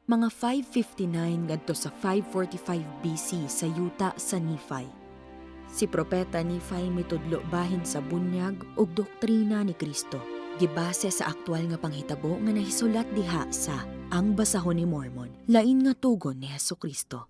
Mga 559 ngadto sa 545 BC sa yuta sa Nephi. Si Propeta Nephi mitudlo bahin sa bunyag ug doktrina ni Kristo. Gibase sa aktual nga panghitabo nga nahisulat diha sa Ang Basahon ni Mormon, lain nga tugon ni Hesukristo.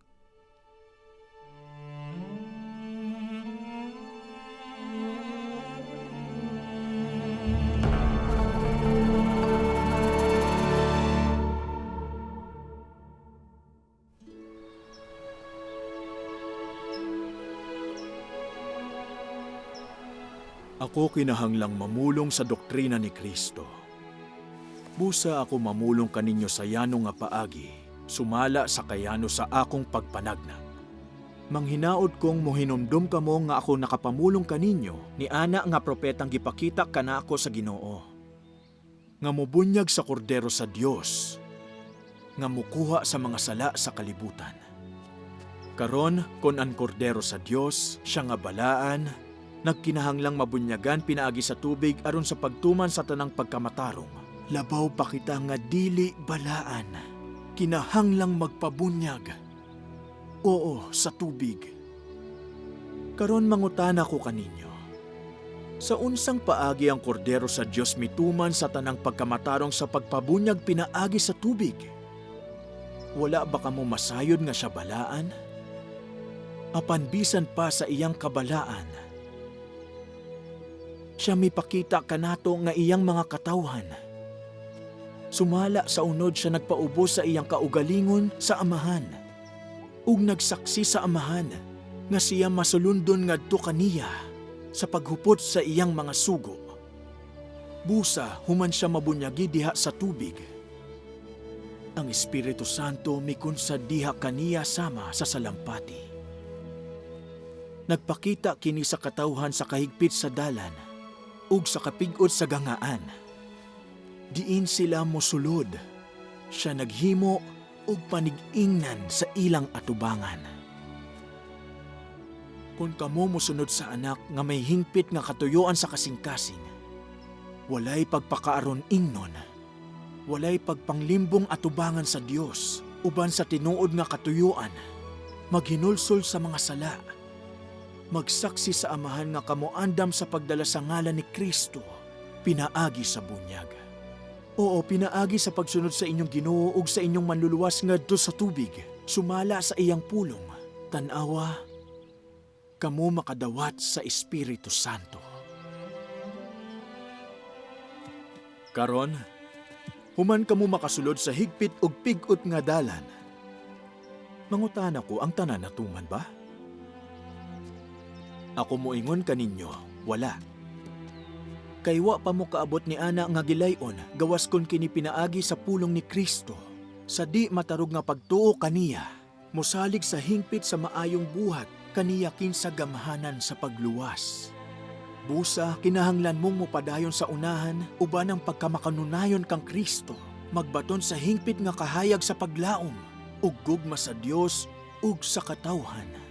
Ako kinahanglang mamulong sa doktrina ni Kristo. Busa ako mamulong kaninyo sa yano nga paagi, sumala sa kayano sa akong pagpanagna. Manghinaot kong mohinumdum kamo nga ako nakapamulong kaninyo ni ana nga propetang gipakita kanako sa Ginoo. Nga mobunyag sa kordero sa Dios, nga mukuha sa mga sala sa kalibutan. Karon, kon ang kordero sa Dios, siya nga balaan, nagkinahanglang mabunyagan pinaagi sa tubig aron sa pagtuman sa tanang pagkamatarong. Labaw pa kita nga dili balaan, kinahanglang magpabunyag. Oo, sa tubig. Karon mangutana ko kaninyo. Sa unsang paagi ang kordero sa Dios mituman sa tanang pagkamatarong sa pagpabunyag pinaagi sa tubig? Wala ba kamo masayod nga siya balaan? Apan bisan pa sa iyang kabalaan, siya mipakita kanato nga iyang mga katawhan. Sumala sa unod siya nagpaubos sa iyang kaugalingon sa amahan, ug nagsaksi sa amahan nga siya masulundon ngadto kaniya sa paghupot sa iyang mga sugo. Busa human siya mabunyagi diha sa tubig. Ang Espiritu Santo mikunsad diha kaniya sama sa salampati. Nagpakita kini sa katawhan sa kahigpit sa dalan ug sa kapig-ot sa gangaan. Diin sila mosulod, siya naghimo og panig-ingnan sa ilang atubangan. Kung kamo mosunod sa anak nga may hingpit nga katuyoan sa kasing-kasing, walay pagpakaaron ingnon, walay pagpanglimbong atubangan sa Dios uban sa tinuod nga katuyoan, maghinulsol sa mga sala, magsaksi sa amahan nga kamo andam sa pagdala sa ngalan ni Kristo, pinaagi sa bunyag. Oo, pinaagi sa pagsunod sa inyong Ginoo ug sa inyong manluluwas ngadto sa tubig, sumala sa iyang pulong. Tan-awa, kamo makadawat sa Espiritu Santo. Karon, human kamo makasulod sa higpit ug pig-ot nga dalan, mangutana ko ang tanan natuman ba? Ako moingon kaninyo, wala. Kay wa pa mo kaabot ni ana nga gilayon, gawas kon kini pinaagi sa pulong ni Kristo. Sa di matarog nga pagtuo kaniya, mosalig sa hingpit sa maayong buhat, kaniya kinsa gamhanan sa pagluwas. Busa, kinahanglan mong mopadayon sa unahan, uban ang pagkamakanunayon kang Kristo, magbaton sa hingpit nga kahayag sa paglaom, ug gugma sa Dios ug sa katawhan.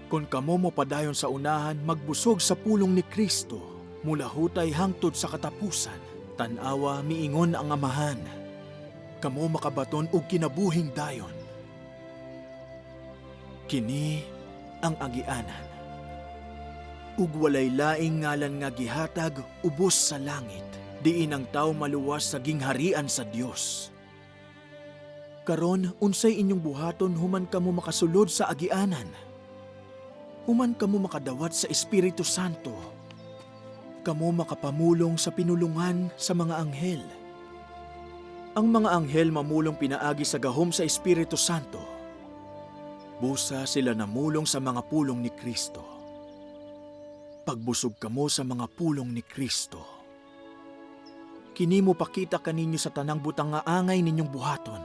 Kon kamo mopadayon sa unahan, magbusog sa pulong ni Kristo, mulahutay hangtod sa katapusan, tan-awa miingon ang amahan. Kamo makabaton og kinabuhing dayon. Kini ang agianan. Ug walay laing ngalan nga gihatag ubos sa langit, diin ang tawo maluwas sa gingharian sa Dios. Karon, unsay inyong buhaton human kamo makasulod sa agianan? Human kamo makadawat sa Espiritu Santo, kamo makapamulong sa pinulungan sa mga anghel. Ang mga anghel mamulong pinaagi sa gahom sa Espiritu Santo. Busa sila namulong sa mga pulong ni Kristo. Pagbusog kamo sa mga pulong ni Kristo. Kini mo pakita kaninyo sa tanang butang nga angay ninyong buhaton.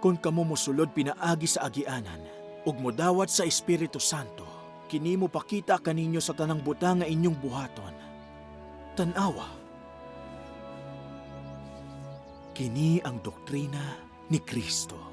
Kung kamo mosulod pinaagi sa agianan, ug modawat sa Espiritu Santo, kini mo pakita kaninyo sa tanang butang nga inyong buhaton. Tan-awa. Kini ang doktrina ni Kristo.